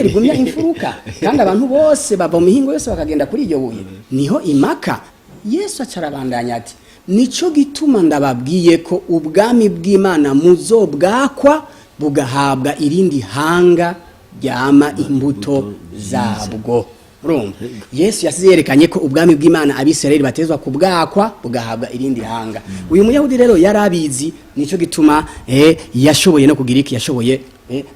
Niryo rigumya imfuruka, kandi abantu bose bava mu mihingo yose bakagenda kuri iryo buye. Niho imaka. Yesu acarabandanya ati: "Nico gituma ndababwiye ko ubwami bw'Imana muzobwakwa, bugahabwa irindi hanga ryama imbuto zabwo." Urumva, Yesu yasize yerekanye ko ubwami bw'Imana Abisirayeli batezwa kubwakwa, bugahabwa irindi hanga. Uyu Muyahudi rero yarabizi, nico gituma yashoboye no kugira iki? Yashoboye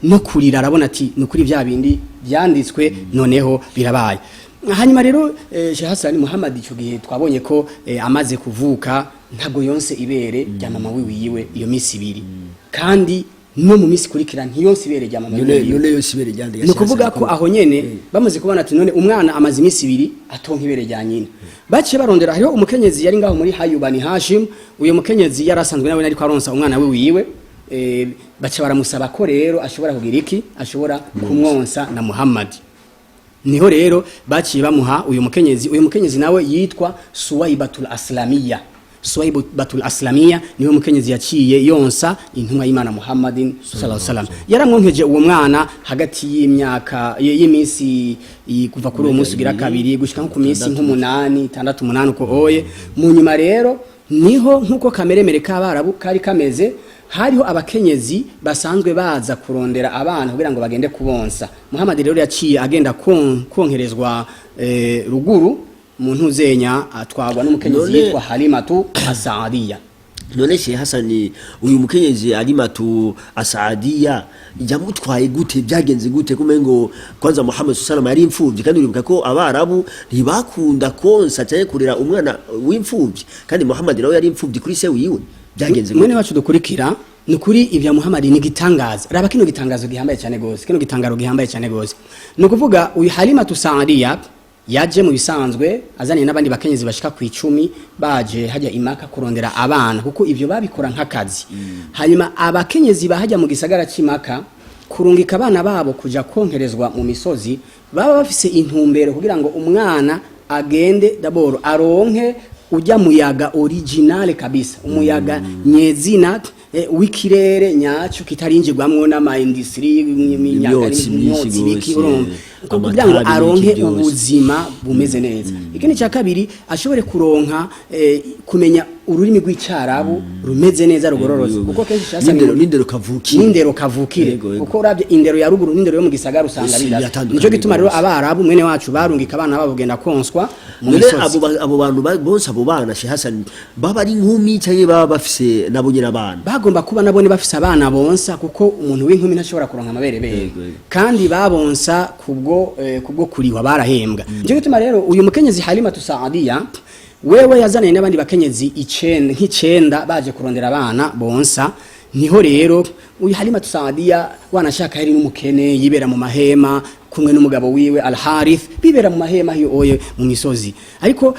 no kurira, arabona ati: "Ni ukuri bya bindi byanditswe noneho birabaye." Hanyuma rero, Sheikh Hassan, Muhammad ico gihe twabonye ko amaze kuvuka ntabwo yonse ibere rya mama wiwiwe iyo misi 2, kandi no mu misi kurikira ntiyonse ibere rya mama None wiwiwe. None yose ibere ryande? Ni ukuvuga ko aho nyene bamaze kubona ati: "None umwana amaze iminsi 2 atonka ibere rya nyina." Baciye barondera, hariho umukenyezi yari ngaho muri Hayubani Hashim. Uyo mukenyezi yari asanzwe nawe ariko aronsa umwana we wiwe. Baca baramusaba ko rero ashobora kugira iki? Ashobora kumwonsa na Muhammad. Niho rero baciye bamuha uyu mukenyezi. Uyu mukenyezi nawe yitwa Suwaibatul Aslamiya. Suwaibatul Aslamiya niwe mukenyezi yaciye yonsa intumwa y'Imana Muhammadin sallallahu alaihi wasallam. Yaramwonkeje uwo mwana hagati y'imyaka y'iminsi kuva kuri uwo munsi ugira kabiri gushika nko ku minsi nk'umunani, 6, 8 uko oye. Mu nyuma rero niho, nk'uko kameremere k'Abarabu kari kameze, hariho abakenyezi basanzwe baza kurondera abana kugira ngo bagende kubonsa. Muhammad rero yaciye agenda konkerezwa ruguru mu ntuzenya, atwagwa n'umukenyezi yitwa Halimatu Asadiya. None Sheikh Hassan, uyu mukenyezi Alimatu Asadiya yamutwaye gute? Byagenze gute? Kumengo kwanza Muhammad sallallahu yari imfuvyi, kandi uribuka ko Abarabu ntibakunda konsa cyane kurera umwana w'imfuvyi, kandi Muhammad nawe yari imfuvyi kuri se wiwe. Byagenze Mwene gute? wacu dukurikira, ni ukuri ibya Muhammad ni gitangaza. Raba kino gitangazo gihambaye cyane gose, kino gitangaro gihambaye cyane gose. Ni ukuvuga uyu Halimatu Saadiya yaje mu bisanzwe azaniye n'abandi bakenyezi bashika ku 10, baje hajya imaka kurondera abana, kuko ivyo babikora nk'akazi. Hanyuma abakenyezi bahajya mu gisagara c'Imaka kurungika abana babo kuja konkerezwa mu misozi, baba bafise intumbero kugira ngo umwana agende d'abord aronke ujya muyaga original kabisa, umuyaga nyezina w'ikirere nyaco kitarinjirwamwo n'ama industry. Imyotsi myinshi imyotsi biki gose, urumva, kugira ngo amatabi n'ibiki aronke byose. ubuzima bumeze neza. Ikindi cya kabiri, ashobore kuronka kumenya ururimi rw'Icarabu rumeze neza, rugororotse, kuko kenshi cyasanga N'indero kavukire. N'indero kavukire. Yego. Kuko uravye indero ya ruguru n'indero yo mu gisagara usanga Si, bidasa. biratandukanye Nico gituma rero rwose. Abarabu, mwene wacu, barungika abana babo kugenda konswa mu None misozi. Abo bantu bonse abo bana, Sheikh Hassan, baba ari inkumi cyangwa baba bafise nabo nyine abana? Bagomba kuba nabone bafise abana bonsa, kuko umuntu w'inkumi ntashobora kuronka amaberebere. Yego. Kandi babonsa kubwo kurihwa, barahembwa. Nico gituma rero uyu mukenyezi Halimatu Saadiya wewe yazaniye n'abandi bakenyezi 9, nk'icenda, baje kurondera abana bonsa. Niho rero uyu Halimatu Saadiya wanashaka yari n'umukene, yibera mu mahema kumwe n'umugabo wiwe Al Harith, bibera mu mahema hiyo oye mu misozi. Ariko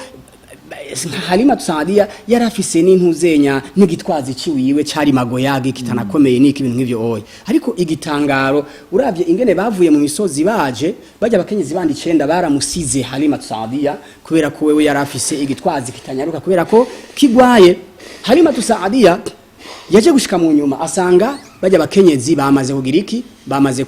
Halima Saadiya yarafise n'intuzenya n'igitwazi ciwiwe cari magoyage kitanakomeye niki, ibintu nk'ivyo oye. Ariko igitangaro, uravye ingene bavuye mu misozi baje bajya, abakenyezi bandi 9 baramusize Halima Saadiya, kubera ko wewe yarafise igitwazi kitanyaruka kubera ko kigwaye. Halima Saadiya yaje gushika mu nyuma asanga bajya abakenyezi bamaze kugira iki? Bamaze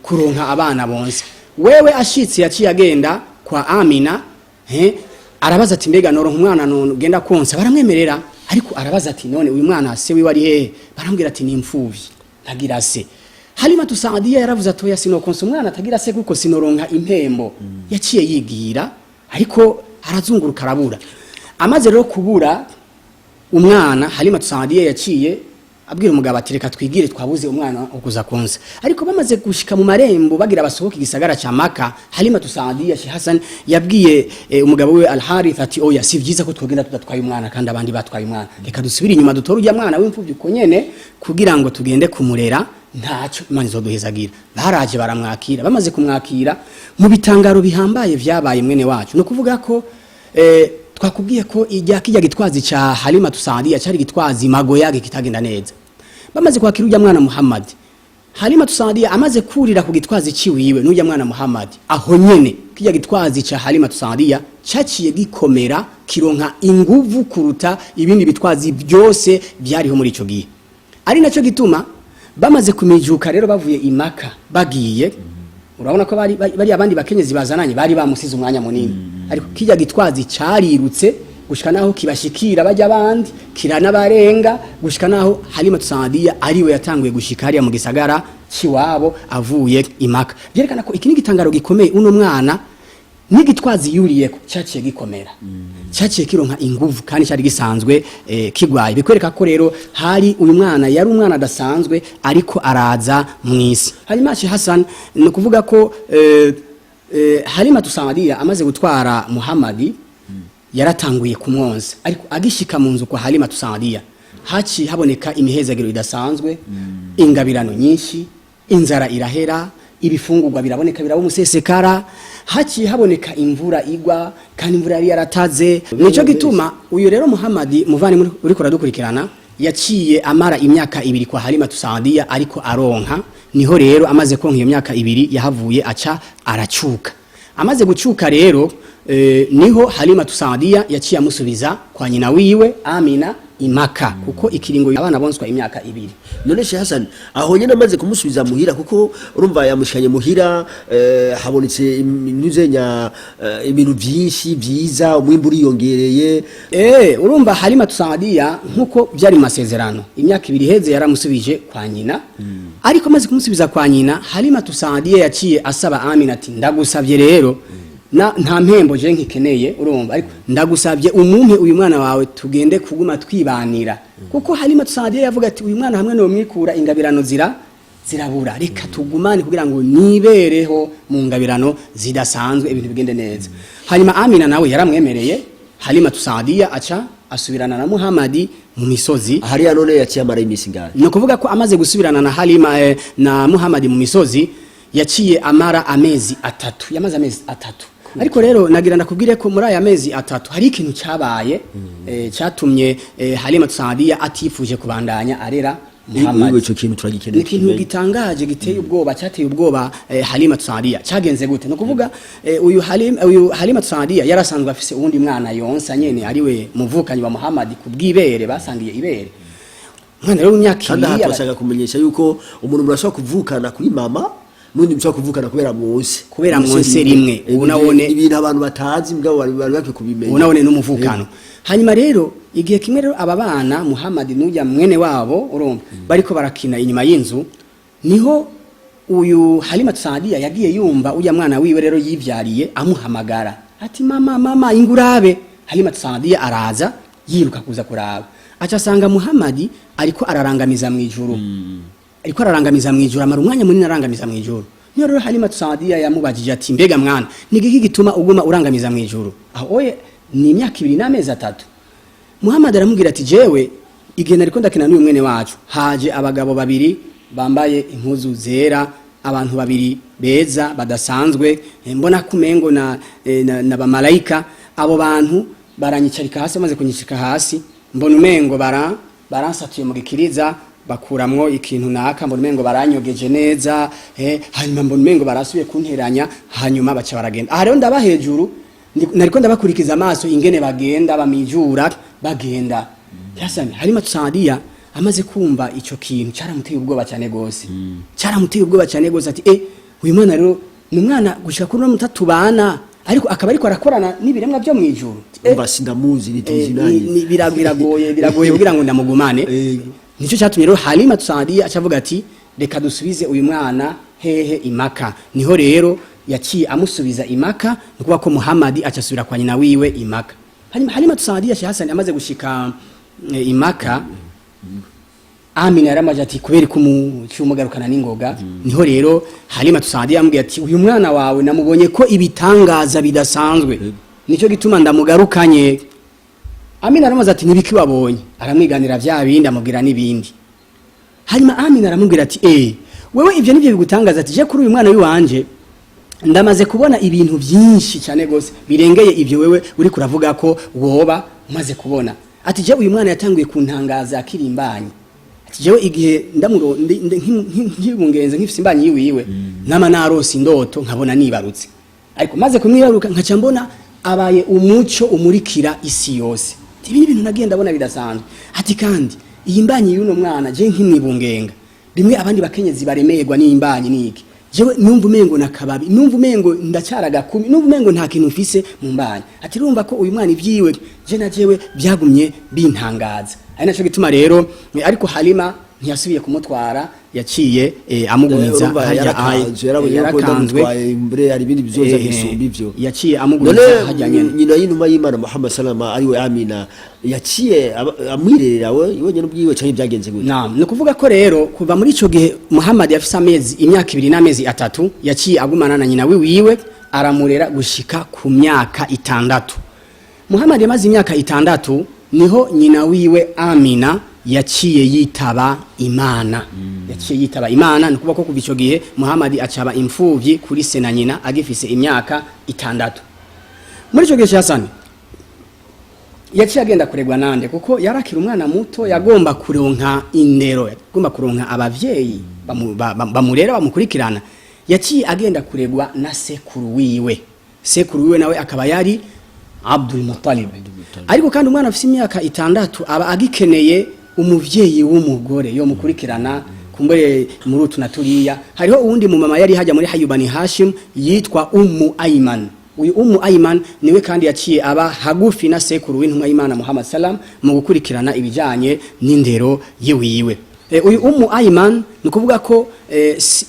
kuronka abana bonse. Wewe ashitse yaciye agenda kwa Amina, he arabaza ati: "Mbega noronka umwana none ugenda konsa?" Baramwemerera, ariko arabaza ati: "None uyu mwana se wiwe ari hehe?" Barambwira ati: "Ni imfuvyi, ntagira se." Halima Saadiya yaravuze ati: "Oya, sinokonsa umwana atagira se, kuko sinoronka impembo." Yaciye yigira, ariko arazunguruka arabura. Amaze rero kubura umwana, Halima Saadiya yaciye abwira umugabo ati: "Reka twigire, twabuze umwana ukuza konsa." Ariko bamaze gushika mu marembo bagira basohoka igisagara ca Maka, Halima Saadiya, Sheikh Hassan, yabwiye umugabo we Al Harith ati: "Oya, si vyiza ko twogenda tudatwaye umwana kandi abandi batwaye umwana. Reka dusubire inyuma dutore ujya mwana w'imfuvyi uko nyene kugira ngo tugende kumurera, ntaco Imana izoduhezagira." Baraje baramwakira. Bamaze kumwakira, mu bitangaro bihambaye vyabaye, mwene wacu, no kuvuga ko twakubwiye ko ijya kijya gitwazi ca Halima Saadiya cari gitwazi magoyage kitagenda neza. Bamaze kwakira ujya mwana Muhammad, Halima Saadiya amaze kurira ku gitwazi ciwiwe n'ujya mwana Muhammad, aho nyene kijya gitwazi ca Halima Saadiya caciye gikomera, kironka inguvu kuruta ibindi bitwazi byose byariho muri ico gihe. Ari naco gituma bamaze kumijuka rero bavuye imaka bagiye. Urabona ko bari abandi bakenyezi bazananye bari bamusize umwanya munini, ariko kijya gitwazi carirutse gushika naho kibashikira bajya abandi kiranabarenga, gushika naho Halima Saadiya ariwe yatanguye gushika hariya mu gisagara ciwabo avuye imaka. Byerekana ko iki ni igitangaro gikomeye. Uno mwana n'igitwazi yuriyeko cyaciye gikomera, cyaciye kironka inguvu kandi cyari gisanzwe kigwaye. Bikwereka ko rero hari uyu mwana yari umwana adasanzwe ariko araza mwisi. Hanyuma Sheikh Hassan, ni ukuvuga ko Halima Saadiya amaze gutwara Muhammadi yaratanguye kumwonsa, ariko agishika mu nzu kwa Halima Saadiya haci haboneka imihezagiro idasanzwe, ingabirano nyinshi, inzara irahera, ibifungurwa biraboneka, biraba umusesekara, haciye haboneka imvura igwa kandi imvura yari yarataze. Nico gituma uyu rero Muhammadi muvani uriko uradukurikirana yaciye amara imyaka 2 kwa Halima Saadiya ariko aronka. Niho rero amaze konka iyo myaka 2 yahavuye aca aracuka. Amaze gucuka rero niho Halima Saadiya yaciye amusubiza kwa nyina wiwe Amina imaka, kuko ikiringo abana bonswa imyaka 2. None Sheikh Hassan, aho nyene amaze kumusubiza muhira, kuko urumva yamushanye muhira, habonetse inuzenya ibintu byinshi byiza, umwimbu uriyongereye. Urumva Halima Saadiya nkuko byari mu masezerano imyaka 2 iheze yaramusubije kwa nyina. Ariko amaze kumusubiza kwa nyina, Halima Saadiya yaciye asaba Amina ati ndagusabye rero na nta mpembo je nkikeneye, urumva, ariko ndagusabye umumpe uyu mwana wawe tugende kuguma twibanira. Kuko Halima Saadiya yavuga ati uyu mwana hamwe no mwikura ingabirano zirabura, reka tugumane kugira ngo nibereho mu ngabirano zidasanzwe, ibintu bigende neza. Hanyuma Amina nawe yaramwemereye, Halima Saadiya aca asubirana na Muhammadi mu misozi. Hariya none yaciye amara imisi ingahe? Ni ukuvuga ko amaze gusubirana na Halima na Muhammadi mu misozi yaciye amara amezi 3, yamaze amezi 3. Ariko rero nagira ndakubwire ko muri aya mezi 3 hari ikintu cyabaye cyatumye Halima Saadiya atifuje kubandanya arera Muhammad. Ico kintu turagikeneye. Ni ikintu gitangaje giteye ubwoba, cyateye ubwoba Halima Saadiya. Cyagenze gute? No kuvuga uyu Halima Saadiya yarasanzwe afise uwundi mwana yonsa nyene ariwe muvukanyi wa Muhammad kubwibere, basangiye ibere. Umwana rero w'imyaka Kandi aha 2 turashaka kumenyesha yuko umuntu murashobora kuvukana kuri mama n'undi mushobora kuvukana kubera mwonse. Kubera mwonse rimwe. Ubu nawone ibintu abantu batazi mbwa bari bakwiye kubimenya. Ubu nawone n'umuvukano. Hanyuma rero igihe kimwe rero aba bana Muhammad n'ujya mwene wabo urumva bariko barakina inyuma y'inzu, niho uyu Halima Saadiya yagiye yumva ujya mwana wiwe rero yivyariye amuhamagara ati mama mama ingurabe. Halima Saadiya araza yiruka kuza kuraba, aca asanga Muhammad ariko ararangamiza mu ijuru. Ariko ararangamiza mu ijuru, amara umwanya munini arangamiza mu ijuru. Niyo rero Halima Saadiya yamubajije ati mbega mwana ni igiki gituma uguma urangamiza mu ijuru? Aho oye ni imyaka 2 n'amezi 3. Muhammad aramubwira ati jewe igihe nariko ndakina n'uyu mwene wacu haje abagabo babiri bambaye impuzu zera, abantu babiri beza badasanzwe, mbona kumengo na bamalayika. Abo bantu baranyicarika hasi, bamaze kunyicarika hasi mbona umengo baransatuye mu gikiriza bakuramwo ikintu naka, mbona umengo baranyogeje neza, hanyuma mbona umengo barasubiye kunteranya, hanyuma baca baragenda. Aha rero ndaba hejuru nariko ndabakurikiza amaso ingene bagenda bamijura bagenda. Hassan Halima Saadiya amaze kumva ico kintu cyaramuteye ubwoba cyane gose. Cyaramuteye ubwoba cyane gose ati uyu mwana rero ni umwana gushika kuri no mutatubana, ariko akaba ariko arakorana n'ibiremwa byo mu ijuru. Umva sindamuzi nituzi nani. Biragoye kugira ngo ndamugumane. Nico cyatumye rero Halima Saadiya acavuga ati reka dusubize uyu mwana hehe imaka. Niho rero yaciye amusubiza imaka, nukuvuga ko Muhammad acasubira kwa nyina wiwe imaka. Hanyuma Halima Saadiya Sheikh Hassan amaze gushika imaka, Amina yaramaje ati kubera ko umugarukana n'ingoga. Niho rero Halima Saadiya yamubwiye ati uyu mwana wawe namubonye ko ibitangaza bidasanzwe, nicyo gituma ndamugarukanye. Amina aramaze ati nibiki wabonye? Aramwiganira vya bindi amubwira n'ibindi. Hanyuma Amina aramubwira ati wewe ivyo nivyo bigutangaza? Ati je kuri uyu mwana wiwanje ndamaze kubona ibintu byinshi cyane gose birengeye ivyo wewe uri kuravuga ko woba umaze kubona. Ati je uyu mwana yatanguye kuntangaza akiri imbanyi. Ati jewe igihe ndamuro nkibungenze nkifise imbanyi yiwiwe nama narose indoto nkabona nibarutse, ariko maze kumwibaruka nkaca mbona abaye umuco umurikira isi yose. Ati ibi bintu nagiye ndabona bidasanzwe. Ati kandi iyi mbanyi y'uno mwana je nkimwibungenga bimwe abandi bakenyezi baremerwa n'imbanyi niki Jewe numva umengo nakababi, numva umengo ndacyara gakumi, numva umengo nta kintu mfise mu mbanye. Ati urumva ko uyu mwana ibyiwe je na jewe byagumye bintangaza. Ari naco gituma rero ariko Halima ntiyasubiye kumutwara, yaciye amugumiza Urumva harya. yarakanzwe, yarabonye ko Yarakanzwe. ndamutwaye imbere hari ibindi bizoza bisumba ivyo. Yaciye amugumiza None harya nyene. nyina y'inuma y'Imana Muhammad salama, ariwe Amina, yaciye amwirerera we wenyene ubwiwe, canke byagenze gute? Naam, ni ukuvuga ko rero kuva muri ico gihe Muhammad yafise amezi, imyaka 2 n'amezi 3, yaciye agumana na nyina wiwiwe, aramurera gushika ku myaka 6. Muhammad yamaze imyaka 6, niho nyina wiwe Amina yaciye yitaba Imana. Yaciye yitaba Imana, ni ukuvuga ko kuva ico gihe Muhammad acaba imfuvyi kuri se na nyina agifise imyaka 6. Muri ico gihe Hasani yaciye agenda kuregwa nande? Kuko yarakira umwana muto, yagomba kuronka indero, yagomba kuronka abavyeyi bamurera, bamukurikirana. Yaciye agenda kuregwa na sekuru wiwe. Sekuru wiwe nawe akaba yari Abdul Muttalib. Ariko kandi umwana afise imyaka 6 aba agikeneye umuvyeyi w'umugore yo mukurikirana kumbere muri utu na turiya. Hariho uwundi mu mama yari hajya muri Hayubani Hashim yitwa Ummu Ayman. Uyu Ummu Ayman niwe kandi yaciye aba hagufi na sekuru w'intumwa y'Imana Muhammad sallam mu gukurikirana ibijanye n'indero yiwiwe. Uyu Ummu Ayman, ni kuvuga ko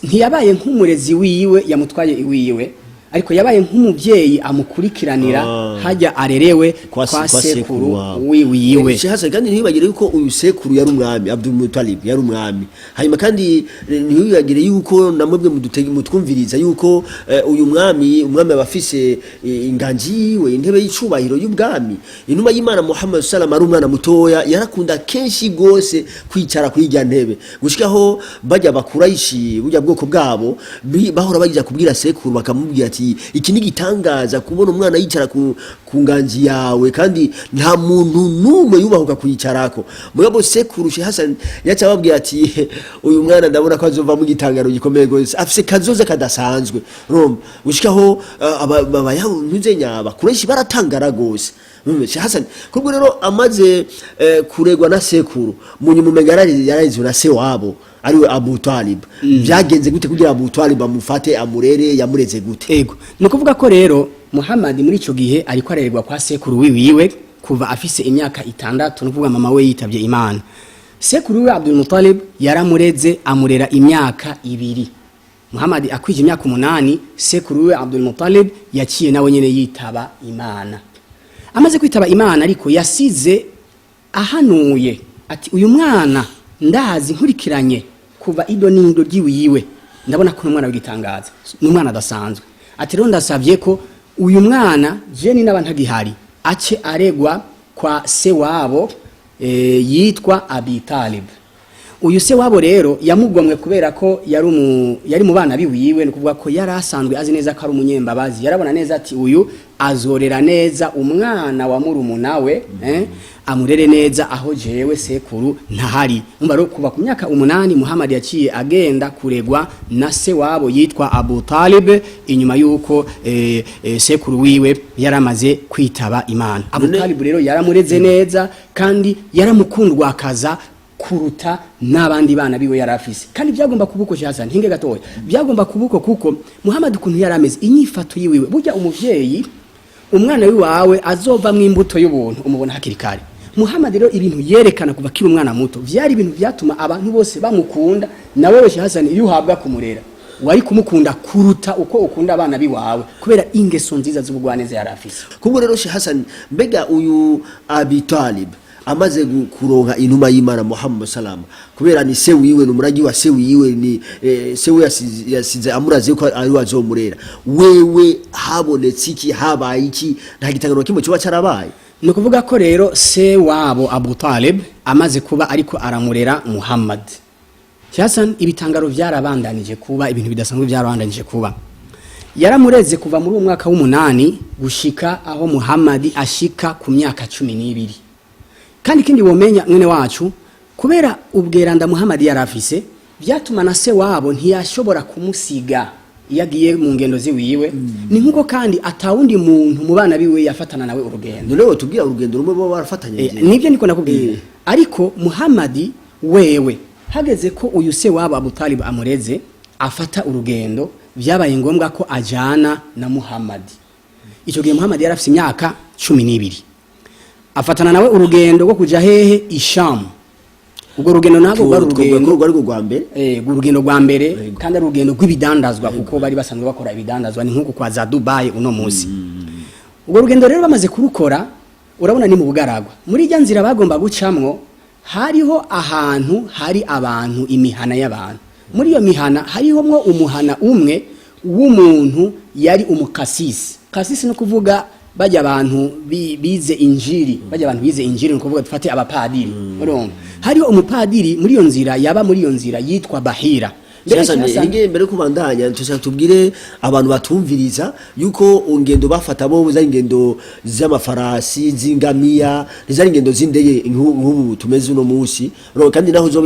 ntiyabaye nk'umurezi wiwe yamutwaye iwiwe, ariko yabaye nk'umuvyeyi amukurikiranira hajya arerewe kwa sekuru wawe. wiwiwe. Sheikh Hassan, kandi ntibagire yuko uyu sekuru yari umwami, Abdul Muttalib yari umwami. Hanyuma kandi ntibagire yuko namwebwe mudutege mutwumviriza yuko uyu mwami, umwami aba afise inganji yiwe, intebe y'icubahiro y'ubwami. Inuma y'Imana Muhammad sallam ari umwana mutoya, yarakunda kenshi gose kwicara kuri irya ntebe, gushikaho bajya bakurayishi burya bwoko bwabo bahora bajya kubwira sekuru, bakamubwira ati iki ni gitangaza kubona umwana yicara ku nganji yawe, kandi nta muntu n'umwe yubahuka kuyicarako. Mugabo sekuru Sheikh Hassan yaca ababwira ati uyu mwana ndabona ko azovamo igitangaro gikomeye gose, afise kazoza kadasanzwe. Urumva gushikaho abayahunze abakureshi baratangara gose. Sheikh Hassan kubwo rero amaze kuregwa na sekuru, mu nyuma umenga yararezwe na se wabo ariwe Abu Talib. Byagenze gute kugira Abu Talib amufate amurere? Yamureze gute? Ego, ni ukuvuga ko rero Muhammad muri ico gihe ariko arererwa kwa sekuru wiwiwe kuva afise imyaka 6, ni ukuvuga mama we yitavye Imana. Sekuru wiwe Abdul Muttalib yaramureze, amurera imyaka 2. Muhammad akwije imyaka 8, sekuru wiwe Abdul Muttalib yaciye nawe nyene yitaba Imana. Amaze kwitaba Imana ariko yasize ahanuye ati uyu mwana ndazi nkurikiranye kuva ido n'indo ry'iwiwe, ndabona ko umwana w'igitangaza, ni umwana adasanzwe. Ati rero ndasavye ko uyu mwana je ni naba ntagihari ace aregwa kwa se wabo yitwa Abi Talib. Uyu se wabo rero yamugomwe kubera ko yari mu bana biwiwe, ni kuvuga ko yari asanzwe azi neza ko ari umunyembabazi. Yarabona neza ati uyu azorera neza umwana wa murumuna we, amurere neza aho jewe sekuru ntahari. Umva rero, kuva ku myaka 8 Muhammad yaciye agenda kuregwa na se wabo yitwa Abu Talib, inyuma yuko sekuru wiwe yaramaze kwitaba Imana. Abu Talib rero yaramureze neza kandi yaramukundwakaza kuruta n'abandi bana biwe yarafise. Kandi byagomba kubuko Hassan, hinge gatoya, byagomba kubuko kuko Muhammad ukuntu yarameze, inyifato yiwiwe, burya umuvyeyi umwana wiwawe azova mu imbuto y'ubuntu umubona hakiri kare. Muhammad rero ibintu yerekana kuva kiri umwana muto vyari ibintu vyatuma abantu bose bamukunda. Na wewe Hassan, iyo uhabwa kumurera wari kumukunda kuruta uko ukunda abana biwawe, kubera ingeso nziza z'ubugwaneza yarafise. Kubwo rero Sheikh Hassan, mbega uyu Abi Talib amaze kuronka inuma y'Imana Muhammad salama, kubera ni se wiwe, ni umuragi wa se wiwe, ni se we yasize amuraze ko ari wazomurera wewe, habonetse iki? Habaye iki? Nta gitangano kimwe kiba carabaye? Ni ukuvuga ko rero se wabo Abu Talib amaze kuba ariko aramurera Muhammad Hassan, ibitangaro byarabandanije kuba, ibintu bidasanzwe byarabandanije kuba. Yaramureze kuva muri uwo mwaka w'8 gushika aho Muhammad ashika ku myaka 12. Kandi ikindi womenya mwene wacu, kubera ubweranda Muhammad yarafise, byatuma na se wabo ntiyashobora kumusiga iyo agiye mu ngendo ziwiwe. Ni nkuko kandi atawundi muntu mu bana biwe yafatana nawe urugendo. None tubwira urugendo rumwe baba barafatanye? Nibyo niko nakubwiye. Ariko Muhammad wewe hageze ko uyu se wabo Abu Talib amureze afata urugendo, byabaye ngombwa ko ajana na Muhammad. Icyo gihe Muhammad yari afite imyaka 12. Afatana nawe urugendo rwo kuja hehe? Ishamu. Ubwo rugendo ntabwo rwari urugendo rwari rwa mbere. Urugendo rwa mbere, kandi ari urugendo rw'ibidandazwa, kuko bari basanzwe bakora ibidandazwa, ni nk'uku kwa za Dubai uno munsi. Ubwo rugendo rero bamaze kurukora, urabona ni mu bugaragwa, muri ijya nzira bagomba gucamwo hariho ahantu hari abantu, imihana y'abantu. Muri iyo mihana hariho mwo umuhana umwe w'umuntu yari umukasisi. Kasisi no kuvuga bajya abantu bize injiri, bajya abantu bize injiri, ni ukuvuga dufate abapadiri. Urumva hariho umupadiri muri iyo nzira, yaba muri iyo nzira, yitwa Bahira. Mbere Sasa Hassan- ninge mbere kubandanya, tushaka tubwire abantu batumviriza yuko ingendo bafata bo zari ingendo z'amafarasi, z'ingamiya, ntizari ingendo z'indege nk'ubu tumeze uno munsi. Kandi naho zo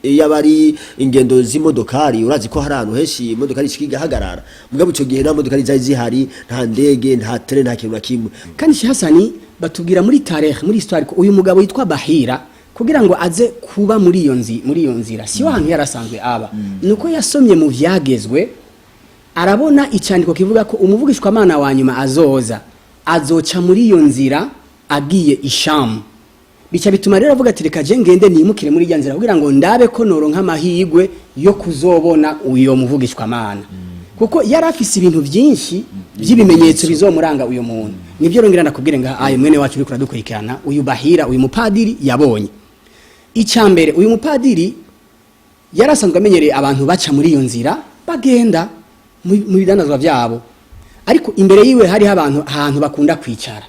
yaba ari ingendo z'imodokari, urazi ko hari ahantu henshi imodokari ishika igahagarara, mugabo ico gihe nta modokari zari zihari, nta ndege, nta train, nta kintu na kimwe. Kandi Sheikh Hasani, batubwira muri tarehe, muri histoire, ko uyu mugabo yitwa Bahira, kugira ngo aze kuba muri iyo nzira, siyo hantu yarasanzwe aba, nuko yasomye mu vyagezwe, arabona icandiko kivuga ko umuvugishwamana wa nyuma azoza, azoca muri iyo nzira agiye Ishamu. Bica bituma rero avuga ati: "Reka je ngende nimukire muri iyo nzira kugira ngo ndabe ko noronka amahirwe yo kuzobona uyo muvugishwamana," kuko yari afise ibintu byinshi by'ibimenyetso bizomuranga uyo muntu. Nibyo rongera ndakubwire nga ayo mwene wacu uriko uradukurikirana, uyu Bahira, uyu mupadiri, yabonye icya mbere: uyu mupadiri yari asanzwe amenyereye abantu baca muri iyo nzira bagenda mu bidandazwa byabo, ariko imbere yiwe hariho abantu, ahantu bakunda kwicara.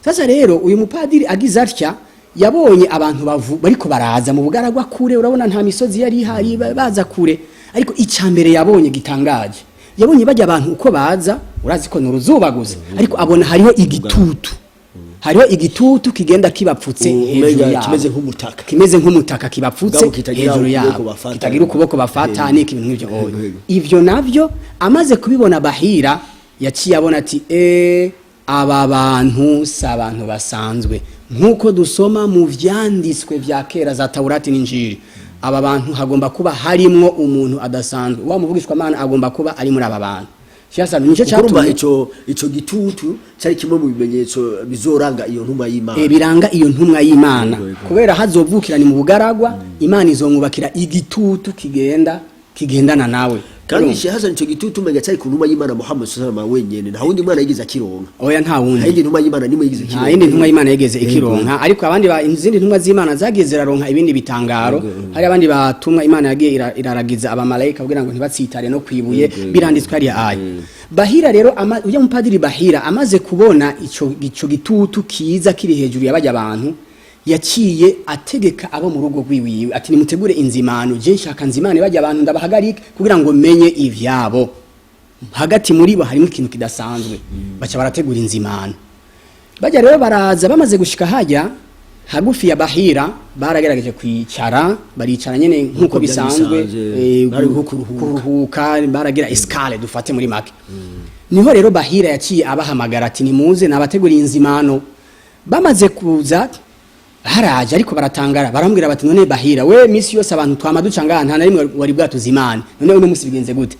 Sasa rero uyu mupadiri agize atya, yabonye abantu bariko baraza mu bugaragwa kure. Urabona nta misozi yari ihari, baza kure. Ariko icya mbere yabonye gitangaje, yabonye bajya abantu uko baza, urazi ko ni uruzuba gusa, ariko abona hariho igitutu, hariho igitutu kigenda kibapfutse hejuru Umenga yabo. Kimeze nk'umutaka. Kimeze nk'umutaka kibapfutse Mugabo kitagira hejuru ukuboko yabo, bafata. Kitagira ukuboko bafata, n'iki, ibintu nk'ivyo. Yego. Ivyo navyo amaze kubibona, Bahira yaciye abona ati: Aba bantu si abantu basanzwe, nk'uko dusoma mu vyanditswe vya kera za Taurati n'Injiri. Aba bantu hagomba kuba harimwo umuntu adasanzwe, wa muvugishwamana agomba kuba ari muri aba bantu." Shyasa nico Kuko urumva cyatumye ico gitutu cyari kimwe mu bimenyetso bizoranga iyo ntumwa y'Imana. Biranga iyo ntumwa y'Imana. Yego, yego. Kubera hazovukira ni mu bugaragwa, Imana izomwubakira igitutu kigenda kigendana nawe. Kandi Urumva? Sheikh Hassan, ico gitutu umenga cyari ku ntumwa y'Imana Muhammad sallallahu alaihi wasallam wenyene, nta wundi mwana yigeze akironka. Oya, nta Nta wundi. yindi ntumwa y'Imana nimwe yigeze Nta akironka. yindi ntumwa y'Imana yigeze ikironka, ariko abandi izindi ntumwa z'Imana zagiye ziraronka ibindi bitangaro. Hari abandi batumwa Imana yagiye iraragiza abamalayika kugira ngo ntibatsitare no kwibuye, biranditswe hariya. Aya Bahira rero, ujya mupadiri Bahira amaze kubona ico gitutu kiza kiri hejuru yabajya abantu, yaciye ategeka abo mu rugo rwiwiwe ati: "Nimutegure inzimano, je nshaka nzimane bajya abantu, ndabahagarike kugira ngo menye ivyabo. Hagati muri bo harimo ikintu kidasanzwe." Baca barategura inzimano. Bajya rero baraza, bamaze gushika hajya hagufi ya Bahira, baragerageje kwicara, baricara nyene nkuko Nkuko byari bisanzwe. bisanzwe, bari nko kuruhuka. Kuruhuka, baragira escale dufate muri make. Niho rero Bahira yaciye abahamagara ati: "Nimuze, nabateguriye inzimano." Bamaze kuza haraje, ariko baratangara, barambwira bati: "None Bahira, we misi yose abantu twama duca ngaha, nta na rimwe wari bwatuzimane, none uno musi bigenze gute?"